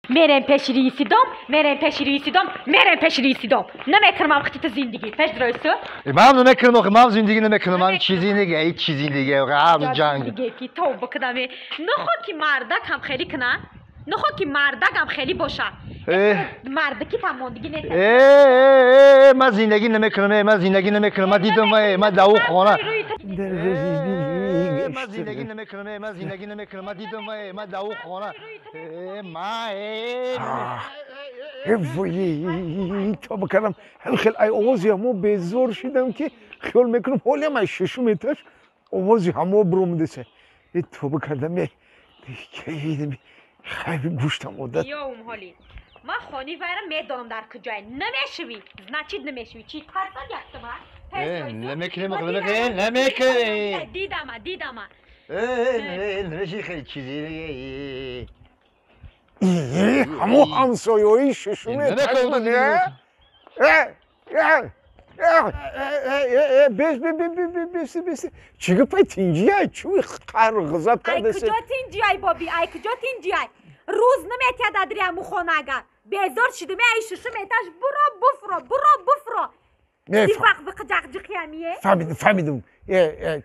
Мерем пеши раиси дом, мерем пеши раиси дом, мерем пеши раиси дом. Намекунам ам хати зиндагӣ. Пеш дурӯсу? Ман намекунам, охи ман зиндагӣ намекунам. Ман чӣ зиндагӣ, ҳеҷ чӣ зиндагӣ, ҳар ҷанг. Зиндагӣ ки тавба кунам. Нахо ки мардак ҳам хеле куна. Нахо ки мардак ҳам хеле боша. Мардаки тамондагӣ нест. Ман зиндагӣ намекунам, ман зиндагӣ намекунам. Ман дидам, ман дар он хона. Ман зиндагӣ намекунам, ман зиндагӣ намекунам. Ман дидам, ман дар он хона. Вой, тоба кардам. Ҳамин хел ай овози ҳамо безор шидам ки хиёл мекунам ҳолиам ай шашум этаж овози ҳамо биромадеса. Тоба кардам, хайби гӯштам одат. Ёум ҳоли. Ман хони вайра медонам дар куҷое. Намешавӣ, значит намешавӣ. Чӣ тарсад яктама? Намекунем, намекунем. Дидама, дидама. Намеши хеле чизи. Ҳамо ҳамсоёи шашум этаж. Бес, бес, бес. Чӣ гапай тинҷиай? Чӯ қаҳру ғазаб кардааст? Ай куҷо тинҷиай, боби? Ай куҷо тинҷиай? Рӯз наметиҳад адри ҳаму хонага. Безор шидам, ай шашум этаж буро буфро, буро буфро. Дифақ биқиҷақҷиқиамие? Фаҳмидам, фаҳмидам.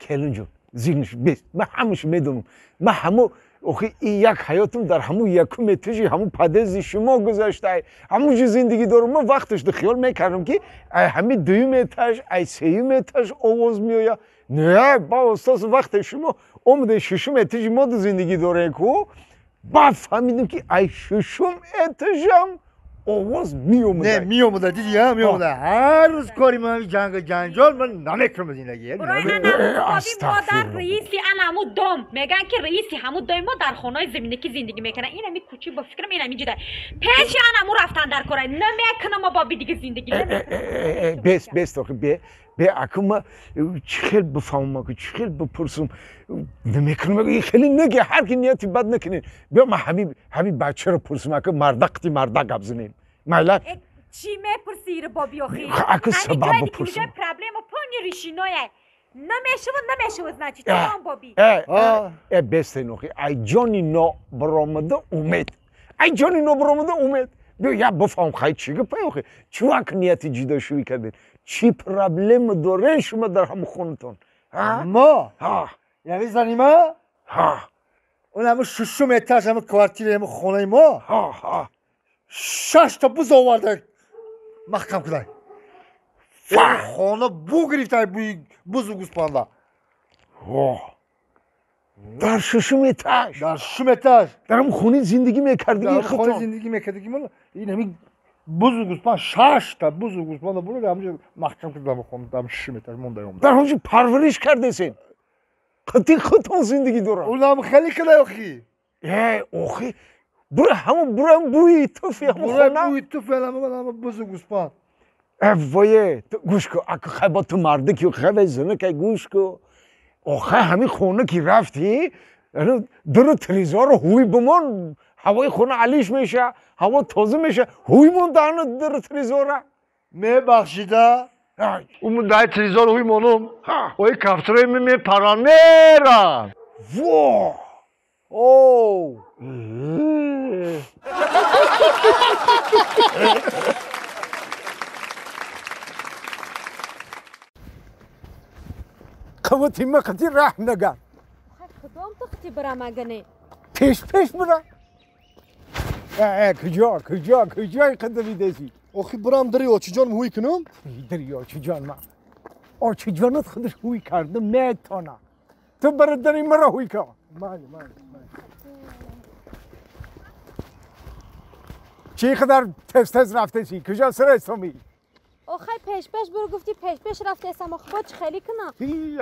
Келинҷон, зиғниш, бес. Ман ҳамаш медонам. Ман ҳамо охи як ҳаётам дар ҳамун якум этажи ҳамун подъезди шумо гузаштай. Ҳамун ҷо зиндагӣ дорам. Ман вақташ хиёл мекардам ки ай ҳамин дуюм этаж, ай сеюм этаж овоз меояд. Не, ба устод вақте шумо омадед шашум этажи мо зиндагӣ дорем ку, баъд фаҳмидам ки ай шашум этажам овоз меомада. Не, меомада, дидӣ, ҳа, меомада. Ҳар рӯз кори ман ҷангу ҷанҷол, ман намекунам зиндагӣ. Модар раиси ана ҳамун дом. Мегӯянд ки раиси ҳамун доми мо дар хонаи заминакӣ зиндагӣ мекунад. Ин ҳами кӯчи ба фикрам ин ҳами ҷида. Пеши ана ҳамун рафтан дар кора. Намекунам боби дига зиндагӣ. Бес, бес, охи, бе. Бе, аку ма чӣ хел бифаҳмам, аку чӣ хел бипурсам. Намекунам, хеле наге, ҳар ки нияти бад накунед. Биё ман ҳамин бачаро пурсам, аку мардак қити мардак гап занем. Майла? Чӣ мепурсӣ, боби охи? Аку сабаб бипурсам. Проблема полни решиное. Намешава, намешава, значит, тамом боби. Бестен охи, ай ҷони нобаромада умед. Ай ҷони нобаромада умед. Биё я бифаҳм, хай чӣ гапай охи? Чӣ вақт нияти ҷудошӯӣ кардед? Чӣ проблема дорен шумо дар ҳамун хонатон? Мо? Яъне зани ма? Он ҳамун шушум этаж, ҳамун квартира, ҳамун хонаи мо? Шаш та буз оварда маҳкам кунай. Хона бу гирифта бӯи бузу гӯспанда. Дар шушум этаж? Дар шушум этаж. Дар ҳамун хонаи зиндагӣ мекардагии худтон? Хонаи зиндагӣ мекардагии мо ин ҳамин бузу гӯспанд, шаш та бузу гӯспанда бурда ҳамунҷо маҳкам карда хона, дар шушум этаж монда омада. Дар ҳамунҷо парвариш кардесен? Қити худтон зиндагӣ дорад? Унам хеле кунай охи. Охи, бура ҳамун бура бӯи туфи ҳамун хона? Бӯи туфи ҳамун бузу гӯспанд. Вое, гӯш кун, аку хай бо ту марда ки хай зана кай гӯш кун. Охай ҳамин хона ки рафтӣ, дару трезорро ҳуй бимон, ҳавои хона алиш меша, ҳаво тоза меша, ҳуй мон даҳну дару трезора. Мебахшида? Умун даҳи трезор ҳуй монум. Ои кафтрои мепаран меран. Во! Оу! Қавати ма қати раҳм нагар. Кудом ту қати бирам агане? Пеш пеш бира. Куҷо, куҷо, куҷои қадами десӣ? Охи бирам дари очиҷонам ҳуй кунам? Дари очиҷон ма. Очиҷонат худаш ҳуй карда метона. Ту бара дари маро ҳуй кун. Майли, майли, майли. Чӣ қадар тез тез рафтесӣ? Куҷо сарестомӣ? Охай пеш пеш буру гуфтӣ пеш пеш рафтесам, охи бо чӣ хеле кунам?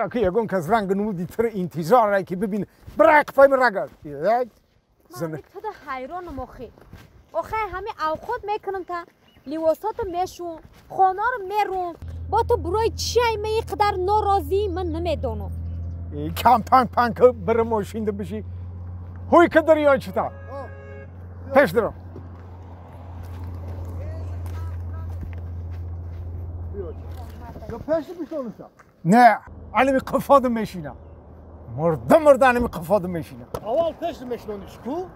Аки ягон кас ранг намуди туро интизор ай ки бибин. Бира қафои ман рагар. Ман туда ҳайронам охи. Охай ҳами авхот мекунам та ливосото мешум, хонаро мерум. Бо ту бурои чӣ ай ман ин қадар норозӣ ман намедонам. Кам панг панг бира мошинда биши. Ҳуй ка дари очита. Пеш даро. Не, анами қафода мешинам. Мурда мурда анами қафода мешинам. Аввал пеш мешинониш ку?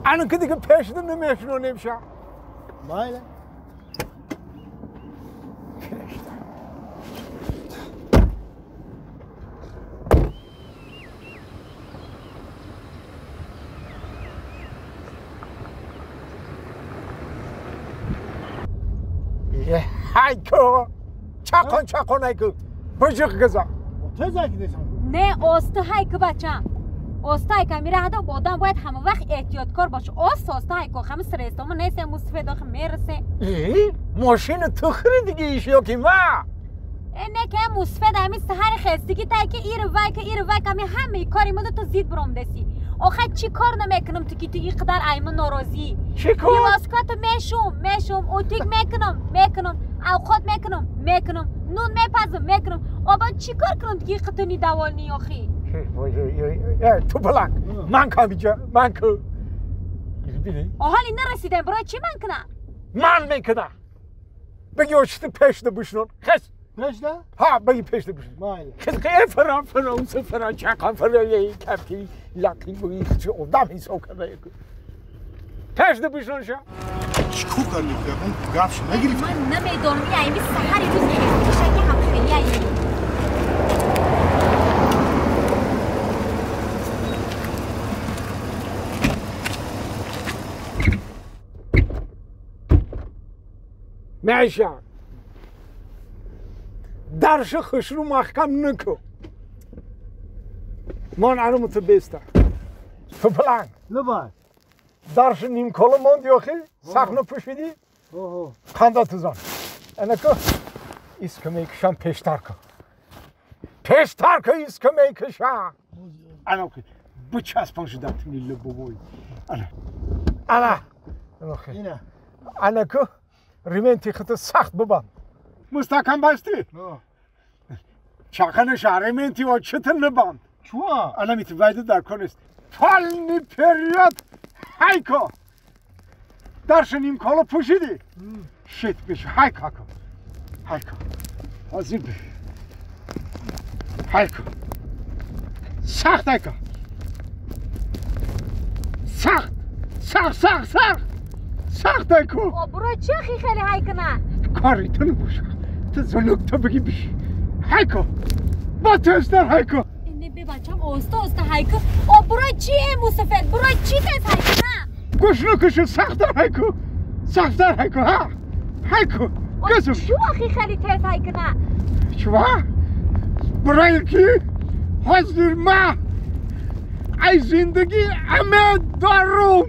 ана ки дига пешда намешунонем ша. Майла. Пешда. Хайко! Чақон чақон хайко! Бужиқ гиза! Не, оста хайко бачам! Оста хайко мира одам бояд ҳама вақт эҳтиёткор боша. Оста оста хайко, ҳама срестомо несе мусфед охи мерасе. Э, мошина ту хиридиги иш ёки ма? Э, не ке мусфед ҳами саҳари хестиги тай ки ир вай ки ир вай ки ҳамаи кори муда ту зид бромдеси. Охай чӣ кор намекунам ту ки ту ин қадар айма норозӣ? Чӣ кор? Либоското мешум, мешум, утюг мекунам, мекунам, авқот мекунам, мекунам, нун мепазам, мекунам. Оба чӣ кор кунам ту ки ин қадар недовольный охи? Ту баланг, ман ка биҷа, ман ку. Оҳали нарасидем, барои чӣ ман кунам? Ман мекунам. Баги очти пешда бишнон. Хес. Пешда? Ҳа, баги пешда бишнон. Майли. Хес ке фаран фаран фаран чақан фаран ей кафки лақи буи чӣ одам ҳисоб карда яку. Пешда бишнон ша. Чӣ кор кардӣ? Ягон гапш нагирифтӣ? Ман намедонам, ин айми саҳари рӯз хестиша ки ҳам хеле айми. Меша. Дарши хушру маҳкам наку. Ман арумту беста. Ту планг. Лабай. Дарши нимкола монд ёхи? Сахна пӯшидӣ? Қанда тузан. Анаку иска мекушам пештар ку. Пештар ку иска мекушам. Анаку бичаспон шуда тмилла бобой. Ана. Ана. Ина. Анаку ременти худро сахт бибанд. Мустаҳкам бастӣ? Чақанаша ременти очитр набанд. Чуа? Ана мит вайда дар кор нест. Полный период хайко. Дарши нимкола пӯшидӣ? Шит беш хайко ко. Хайко. Ҳозир бе. Хайко. Сахт хайко. Сахт. Сахт, сахт, сахт. Сахт хайко. О, барои чӣ хи хеле ҳай куна? Кори ту набоша. Ту зунук ту бигӣ биш. Хайко. Бо тезтар хайко. Не бе бачам, оста оста ҳайко. О, барои чӣ э мусафед? Барои чӣ тез ҳай куна? Гӯш накушу, сахттар хайко. Сахттар хайко, ҳа. Хайко. Гӯсум. Чӣ охи хеле тез ҳай куна? Чува? Барои ки ҳозир ма ай зиндагӣ умед дорум.